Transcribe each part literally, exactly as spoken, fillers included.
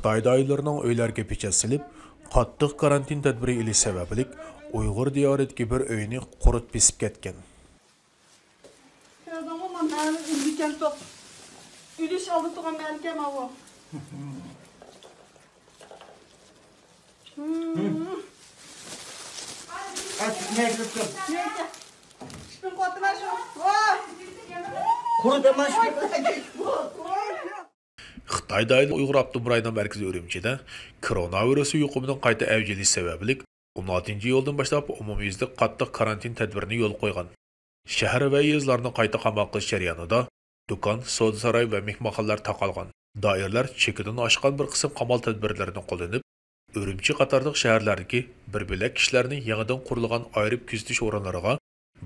خىتاي دائىرىلىرىنىڭ ئۆيلەرگە پېچەت سېلىپ، قاتتىق كارانتىن تەدبىرى ئېلىش سەۋەبلىك، ئۇيغۇر دىيارىدىكى بىر ئۆينى قۇرت بېسىپ كەتكەن. كۆردۈڭمۇ، مانا ئۆلگەن توق. ئۆلۈش ئالدىدا تۇرغان مەلىكە ماۋۇ. ئاچ، نەگە كىرىپتۇ؟ نەگە؟ شۇنى قوتىما شۇ. ۋاي! قۇرۇتىما شۇ. خىتاي دائىرىلىرى ئۇيغۇر ئاپتونوم رايونىنىڭ مەركىزى ئۈرۈمچىدە كوروناۋىرۇس يۇقۇمىنىڭ قايتا ئەۋج ئېلىش سەۋەبلىك، ئون ئالتىنچى ئىيۇلدىن باشلاپ ئومۇميۈزلۈك قاتتىق كارانتىن تەدبىرىنى يولغا قويغان. شەھەر ۋە يېزىلارنى قايتا قامال قىلىش جەريانىدا دۇكان، سودا ساراي ۋە مېھمانخانىلار تاقالغان. دائىرىلەر چېكىدىن ئاشقان بىر قىسىم قامال تەدبىرلىرىنى قوللىنىپ، ئۈرۈمچى قاتارلىق شەھەرلەردىكى بىر بۆلەك كىشىلەرنى يېڭىدىن قۇرۇلغان ئايرىپ كۆزىتىش ئورۇنلىرىغا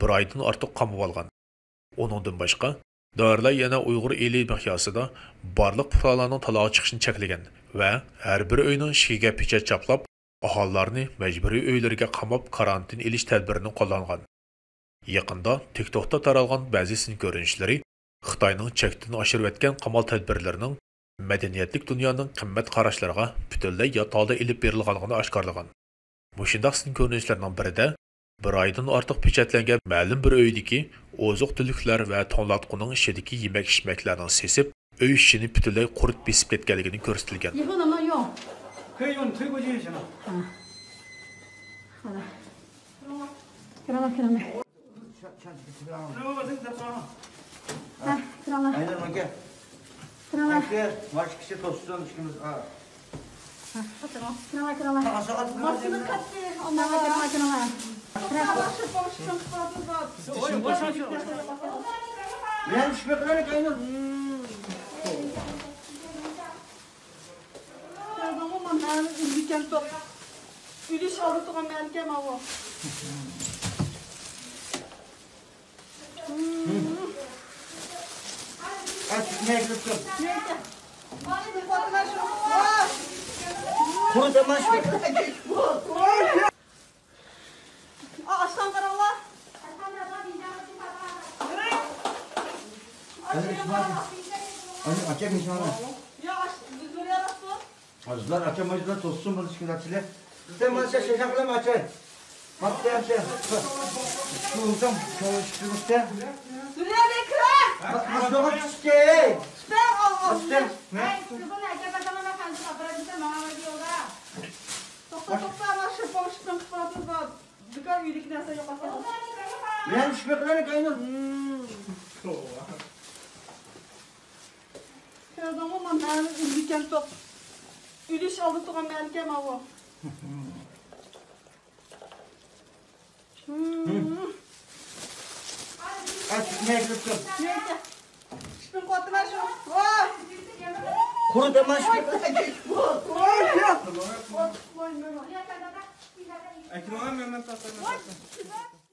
بىر ئايدىن ئارتۇق قامىۋالغان. ئۇنىڭدىن باشقا، دائىرىلەر يەنە ئۇيغۇر ئېلى مىقياسىدا بارلىق پۇقرالارنىڭ تالاغا چىقىشىنى چەكلىگەن ۋە ھەر بىر ئۆينىڭ ئىشىكىگە پېچەت چاپلاپ، ئاھالىلەرنى مەجبۇرىي ئۆيلىرىگە قاماپ كارانتىن ئېلىش تەدبىرىنى قوللانغان. يېقىندا تىك توكتا تارالغان بەزى سىن كۆرۈنۈشلىرى خىتاينىڭ چەكتىن ئاشۇرۇۋەتكەن قامال تەدبىرلىرىنىڭ مەدەنىيەتلىك دۇنيانىڭ قىممەت قاراشلىرىغا پۈتۈنلەي يات ھالدا ئېلىپ بېرىلغانلىقىنى ئاشكارىلىغان. مۇشۇنداق سىن كۆرۈنۈشلەرنىڭ بىرىدە بىر ئايدىن ئارتۇق پېچەتلەنگەن مەلۇم بىر ئۆيدىكى ئوزۇق-تۈلۈكلەر ۋە توڭلاتقۇنىڭ ئىچىدىكى يېمەك-ئىچمەكلەرنىڭ سېسىپ، ئۆي ئىچىنى پۈتۈنلەي قۇرت بېسىپ كەتكەنلىكىنى كۆرسىتىلگەن. 以后能不能用？可以用，你推过去就行了。嗯，好的。 كىرىڭلار، كىرىڭلار. ھە، كىرىڭلار. ئاينۇر، ماكا. كىرىڭلار. ئاكا، ماش كىشى توسسۇن، ئىككىمىز، ئا. ھە، كىرىڭلار، كىرىڭلار. ماشىنا كەتتى. كىرىڭلار، كىرىڭلار، كىرىڭلار. كىرىڭلار. مەن چۈشمەي قالايلى، ئاينۇر. كۆردۈڭمۇ، مانا ئۆلگەن توق. ئۆلۈش ئالدىدا تۇرغان مەلىكە ماۋۇ. ئاچ، نەگە كىرىپتۇ؟ نەگە؟ قۇرۇتىما شۇ. ئا، ئاشخانا قاراڭلار. قېنى، ئىشمۇ؟ ئاكا، ئاكا، مېھمانلار. يا، ئاش-، زۆرۈر ياراتسۇن. قىزلار، ئاكا، ماجىلار توسسۇن، بۇنى ئىچكىلەر ئىچىلە. سەن مانا شۇ شەشەق بىلەن ئاچاي. ماقتىيام سەن. شۇ ئولتۇم، شۇ ئىشتىمىزدە. زۆرۈر كىرە. ماقتىيام چۈشتى. سۈپەر، ئال، ئال. سۈپەر. ئەي، سىزنى ئەكەپ بەرسەم، مەن خەنزۇ ئاپىرىمسەن، ماڭا بەرگىن يولدا. توختا، توختا، مانا شۇ پومشىكنىڭ قىسمىتىمىز بار. دۇكان ئۆيدىكى نەرسە يوقاتقان. مەن چۈشمەي قالايلى، ئاينۇر. كۆردۈڭمۇ، مانا ئۆلگەن توق. ئۆلۈش ئالدىدا تۇرغان مەلىكە ماۋۇ. ئاچ، نەگە كىرىپتۇ؟ نەگە؟ شۇنى قوتىما شۇ. ۋاي! قۇرۇتىما شۇ. ۋاي! ئەكرەم، مەن، مەن تارتىمەن.